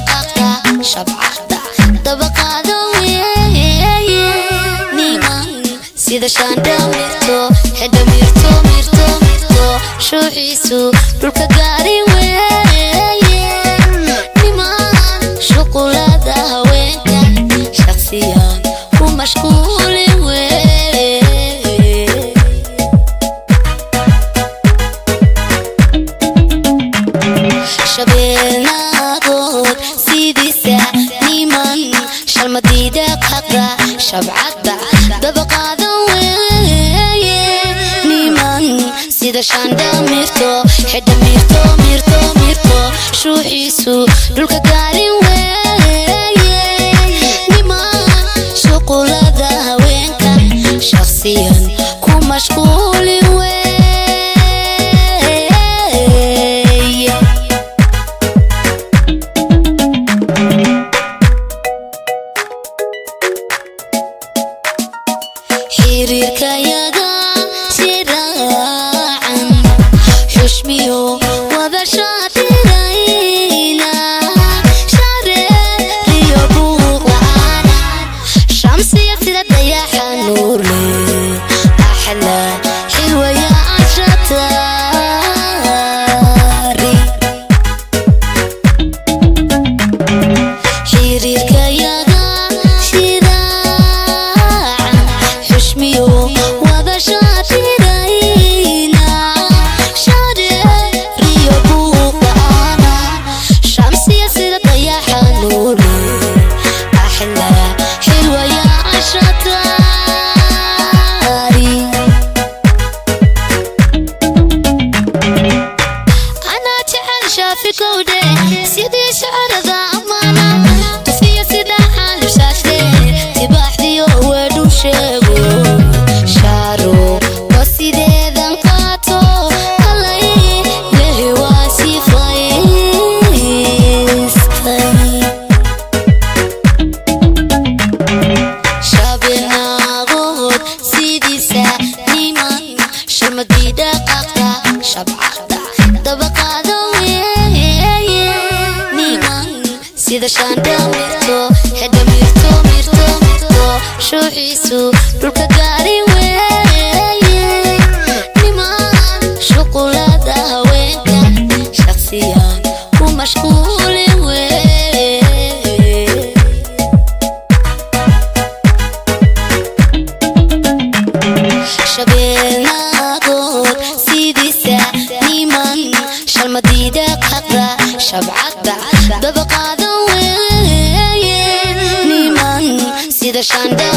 Dhaqaaqa shabcada dabaqaado weeye. Niman sida shaandha mirto, xidha mirto, mirto, mirto, shuuxiisu dhulka gaari weeye. Niman shuqulada haweenka shaqsiyan ku mashquuli weeye. Shabeelnaagood sidiisa niman shalmadiida qaqa shabcadda dabaqaado weeye. Niman sida shaandha mirto, xidha mirto, mirto, mirto, shuuxiisu dhulka gaarin weeye. Niman shuqulada haweenka shaqsiyan ku mashquuli weeye. Xiriirkayaga shiraacan xushmiyo wada shaatirayna, shareeriyo buuq la'aan, shamsiya sida dayaxa nuurle, axla xilwaya anshatari. Xiriirkayaga shiraacan xushmiyo wada shaatirayna, shareeriyo buuq la'aana, shamsiya sida dayaxa nuurle, axla xilwaya anshatari. Anaa jecel shaafi kowdhe, sidii shacarada ammaana tufiya, sida xaalibshaashle tibaaxdiyo weedhu sheego, shaaro wa sideedan qaato kalay lehe waa sifaystay. Shabeennaagood sidiisa niman sharmadii dhaqaaqa shabcada dabaqaado weeye. Niman sida shaandha mirto, xidha mirto, mirto, mirto, shuuxiisu dhulka gaari weeye. Niman shuqulada haweenka shaqsiyan ku mashquuli weeye. Shabeennaagood sidiisa niman shalmadiida qaqa shabcadda dabaqaado weeye. Niman sida shaandha